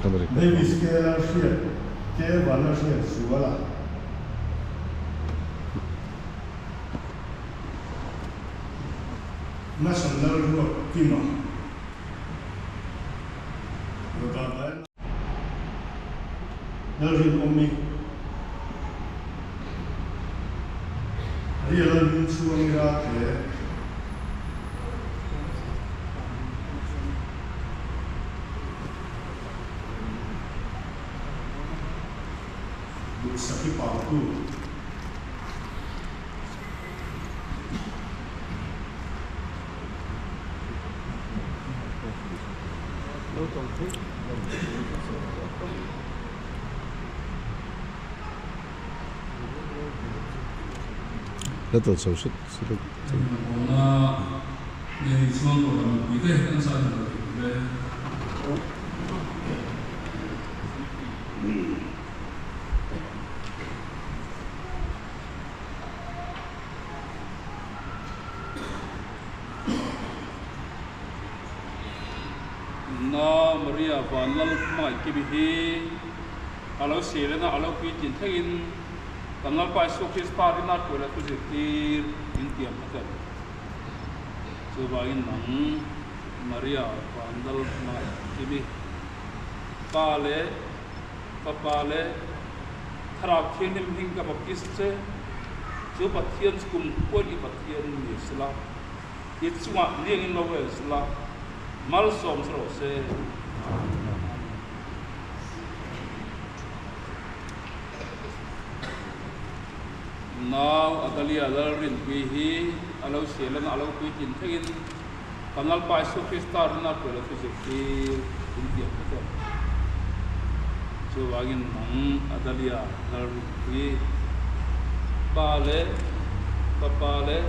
Davis K Lalhriat, K Vanlalhriat Zuala. Mason Lalruat Kima. Lalrinawmi, Ria Lalhmingchhuangi Rate, Duhsaki Pautu. La tawh chho hret hret a. Rawngbawlna nei chuang tawh lo mipuite kan zah ni lo tih tur e. Na Maria Vanlal hmangaih kimi hi a lo sirena a lo puitlin thlengin kan Lalpa Isua Krista rinna tuaila thu zirtir min tiam kha tel. Chuvangin nang Maria Vanlal hmangaih kimi Pa leh Fapa leh Thlarau Thianghlim hming ka baptist che, chu Pathian chu kum khuan i Pathian ni sela. I chungah liangin lo rel sela, malsawm che rawh se. Amen. Nau Adalia Lalrinpui hi a lo sialana a lo puitlin theihin kan Lalpa Isua Krista rinna tuah lo thu zirtir in tiam tlat a. Chuvangin nang Adalia Lalrinpui, Pa leh Fapa leh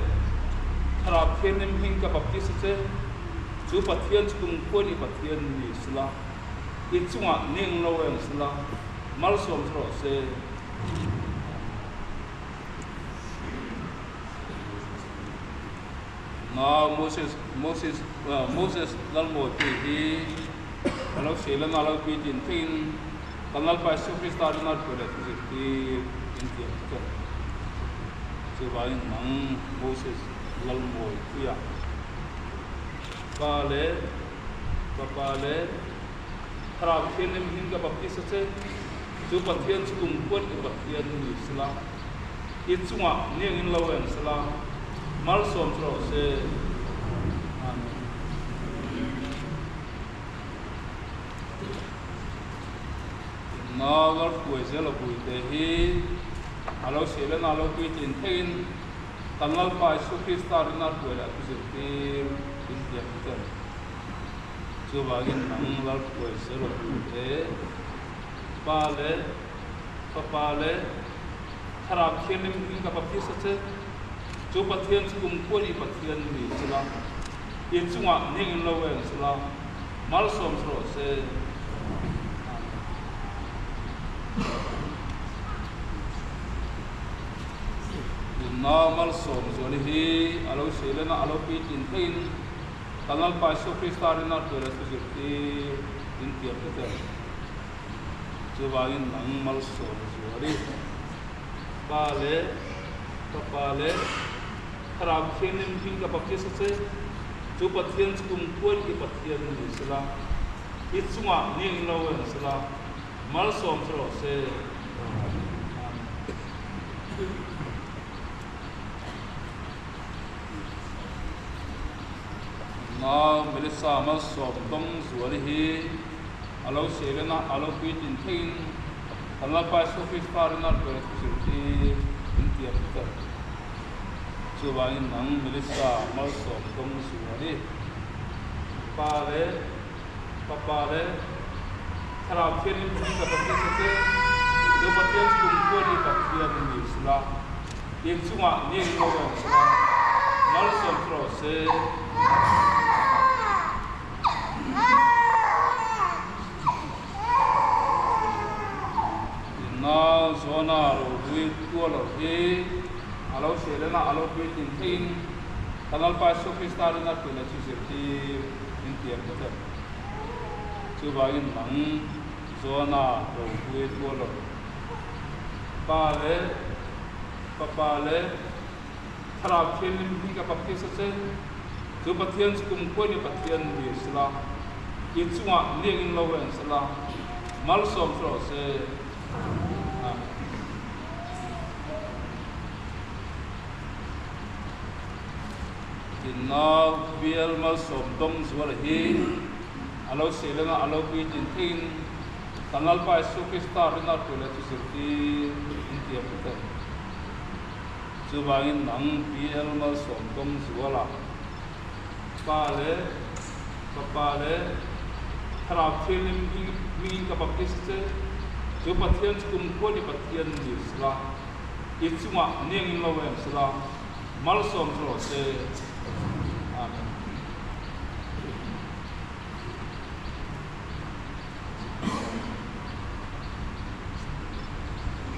Thlarau Thianghlim hming ka baptist a che, chu Pathian chu kum khuan i Pathian ni sela, i chungah ning lo reng sela, malsawm che rawh se. Nau Moses, Moses, Moses Lalmawipui hi a lo sel a, a lo puitlin theihin kan Lalpa Isua Krista rinna thu leh thuzirtir in tiam tlat a. Chuvangin nang Moses Lalmawipuia Pa leh Fapa leh Thlarau Thianghlim hming ka baptist a che, chu Pathian chu kum khuan i Pathian ni sela, i chungah niangin lo reng sela, malsawm che rawh se. Amen. Nau Lalhruai zel a puite hi a lo sehlen a, a lo puitlin theihin kan Lalpa Isua Krista rinna hruai leh a thuzirtir in tiam tlat a ni. Chuvangin nang Lalhruai zel a puite, Pa leh Fapa leh Thlarau Thianghlim hming ka baptist a che, chu Pathian chu kumkhuan i Pathian ni sela, i chungah ning in lo eng sela, Malsawm chu rawh se. Amen. Tunna malsawm zuali hi a lo seilen a, a lo puitlin theihin kan Lalpa Isua Krista rinna tuaila thu zirtir in tiam tlat em? Chuvangin nang malsawm zuali Pa leh Fapa leh Thlarau Thianghlim hming ka baptist a che. Chu Pathian chu kum khuan i Pathian ni sela, i chungah ning lo reng sela, malsawm che rawh se. Amen. Nau Melissa malsawm dawng zuali hi a lo seilen a, a lo puitlin theihin kan Lalpa Isua Krista rinna tuaina thu zirtir in tiam tlat a. Chuvangin nang Melissa malsawm dawng zuali, Pa leh Fapa leh Thlarau Thianghlim hming ka baptist a che, chu Pathian chu kumkhuan i Pathian ni sela, in chungah ning lo reng sela, malsawm chu rawh se. Inna Zona rohlui tua lo hi a lo hrialen a, a lo puitlin theihin kan Lalpa Isua Krista rinna tuina chu zirtir in tiam tlat em? Chuvangin nang. Johana ropui tualawr Pa leh Fapa leh Thlarau Thianghlim hi ka baptist a che. Chu Pathian chu kumkhuai ni Pathian ni sela, i chungah niangin lo en sela, malsawm chu rawh se. Amen. Tinna bial malsawm dawng zuala hi a lo sel anga a lo puitlin theiin kan Lalpa Isu Krista rinna tur leh chu zirtir in tiam vek a ni. Chuvangin nang bial malsawm dawng zuala Pa leh Fapa leh Thlarau Thianghlim hmingin ka baptist che, chu Pathian chu kumkhua ni Pathian ni sela, i chungah niangin lo em sela, Malsawm chu rawh se. Amen.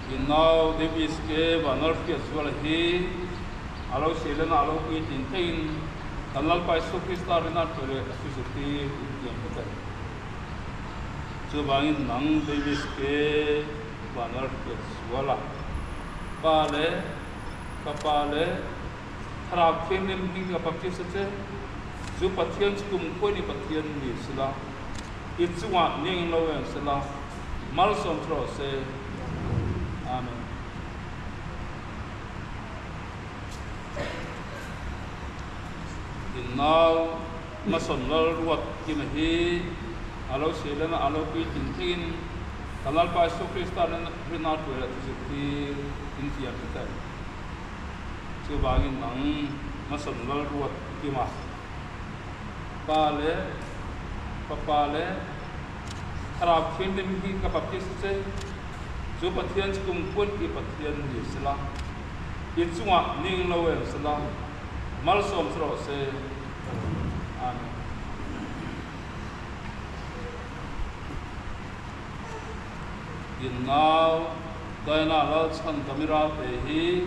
I nau Davis ke Vanlal hriat zual hi a lo seilen a, a lo puitlin theiin kan Lalpa Isu Krista rinna thu leh a thu zirtir in tiam vek a ni. Chuvangin nang Davis ke Vanlal hriat zuala pa leh Fapa leh Thlarau Thianghlim hming ka baptist a che. Chu Pathian chu kumkhuai ni Pathian ni sela, i chungah niangin lo eng sela, malsawm chu rawh se. Amen. In nau Mason Lal Ruat Kima hi a lo seilen a, a lo puitlin theiin kan Lalpa Isu Krista rinna tuai leh thuzirtir in tiam vek a ni. Chuvangin nang Mason Lal Ruat Kima Pa leh Fapa leh Thlarau Thianghlim hi ka baptist a che. Chu Pathian chu kumkhuan i Pathian ni sela, i chungah ning lo em sela, malsawm chu rawh se. Amen. In nau Diana Lalchhan Tamira te hi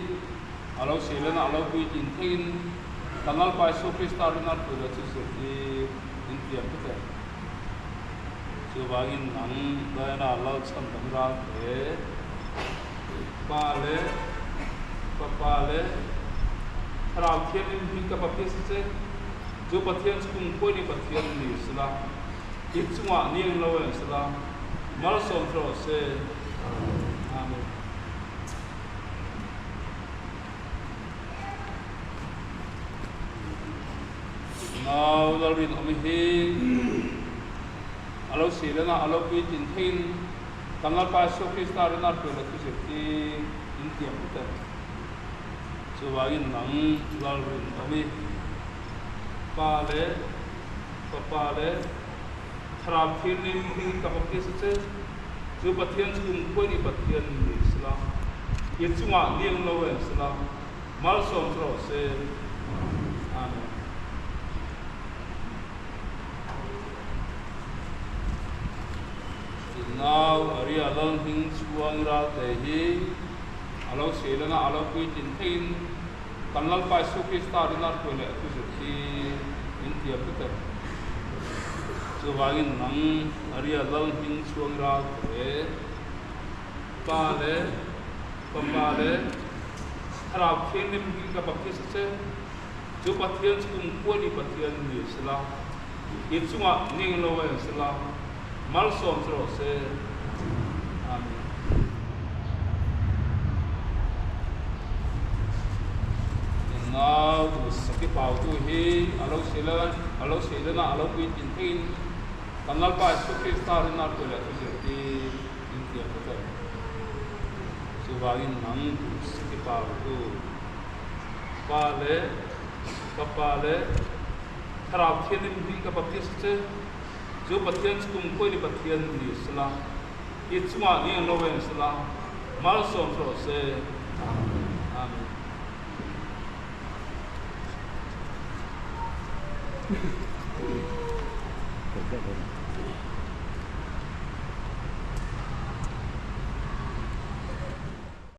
a lo seilen a, a lo puitlin theiin kan Lalpa Isu Krista rinna thu leh chu zirtir in tiam vek e. Chuvangin nang Diana Lalchhan Tamira te Pa leh Fapa leh Thlarau Thianghlim hi ka baptist a che. Chu Pathian chu kumkhuai ni Pathian ni sela, i chungah niang lo em sela, malsawm chu rawh se. Amen. Nau Lalrinawmi hi a lo silen a, a lo puitlin theiin kan Lalpa Isu Krista rinna hruai leh thuzirtir in tiam vek a ni. Chuvangin nang Lalrinawmi Pa leh Fapa leh Thlarau Thianghlim hmingin ka baptist a che. Chu Pathian chu kumkhuai ni Pathian ni sela, i chungah niang lo em sela, malsawm chu rawh se. Amen. I nau Aria Lal hming chhuang ralte hi a lo seilen a, a lo puitlin theiin Kan Lalpa Isu Krista rinna hruai leh thu zir hi min tiam vek e. Chuvangin nang Aria Lal hming chhuang ral te, Pa leh Fapa leh Thlarau Thianghlim hming ka baptist a che. Chu Pathian chu kumkhua ni Pathian ni sela, i chungah ning lo em sela, malsawm chu rawh se. Amen. Nau duhsaki pautu hi a lo sel a, a lo seilen a, a lo puitlin theiin kan Lalpa Isu Krista rinna thu leh thu zirtir in tiam vek a ni. Chuvangin nang duhsaki pautu Pa leh Fapa leh Thlarau Thianghlim hming ka baptist a che. Chu Pathian chu kumkhuai ni Pathian ni sela, i chungah niang lo em sela, malsawm chu rawh se. Amen.